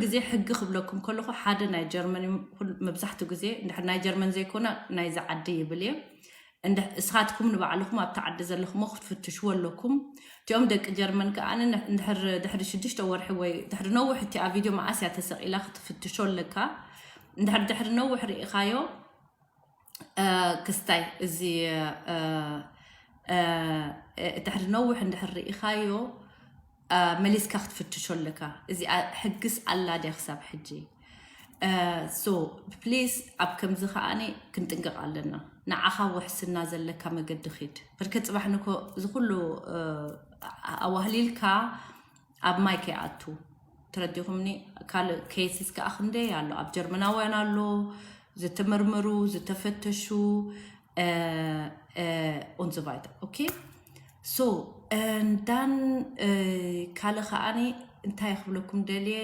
ግዜ ሕጊ ክብለኩም ከለኹ ሓደ ናይ ጀርመን እዩ። ኩል- መብዛሕትኡ ግዜ እንድሕር ናይ ጀርመን ዘይኮነ ናይዚ ዓዲ ይብል እየ። እንድሕ- እስኻትኩም ንባዕልኹም ኣብቲ ዓዲ ዘለኹም ክትፍትሽዎ ኣለኩም። እቲኦም ደቂ ጀርመን ከዓ ን- እንድሕር ድሕሪ ሽዱሽተ ወርሒ ወይ ድሕሪ ነዊሕ እቲኣ ቪድዮ መዓስ እያ ተሰቒላ ክትፍትሾ ኣለካ። እንድሕር ድሕሪ ነዊሕ ርኢኻዮ ክስታይ እዚ ድሕሪ ነዊሕ እንድሕር ርኢኻዮ መሊስካ ክትፍትሾ ኣለካ። እዚኣ ሕግስ ኣላ ድያ ክሳብ ሕጂ? ሶ ፕሊስ ኣብ ከምዚ ከዓኒ ክንጥንቀቕ ኣለና። ንዓኻ ውሕስና ዘለካ መገዲ ኺድ። ብርክት ጽባሕ ንኮ እዚ ኩሉ ኣዋህሊልካ ኣብ ማይ ከይኣቱ ተረዲኹምኒ። ካልእ ኬስስ ከዓ ክንደይ ኣሎ ኣብ ጀርመናውያን ኣሎ ዝተመርመሩ ዝተፈተሹ። ኡንዝቫይታ ኦኬ። ሶ እንዳን ካልእ ከዓኒ እንታይ ክብለኩም ደልየ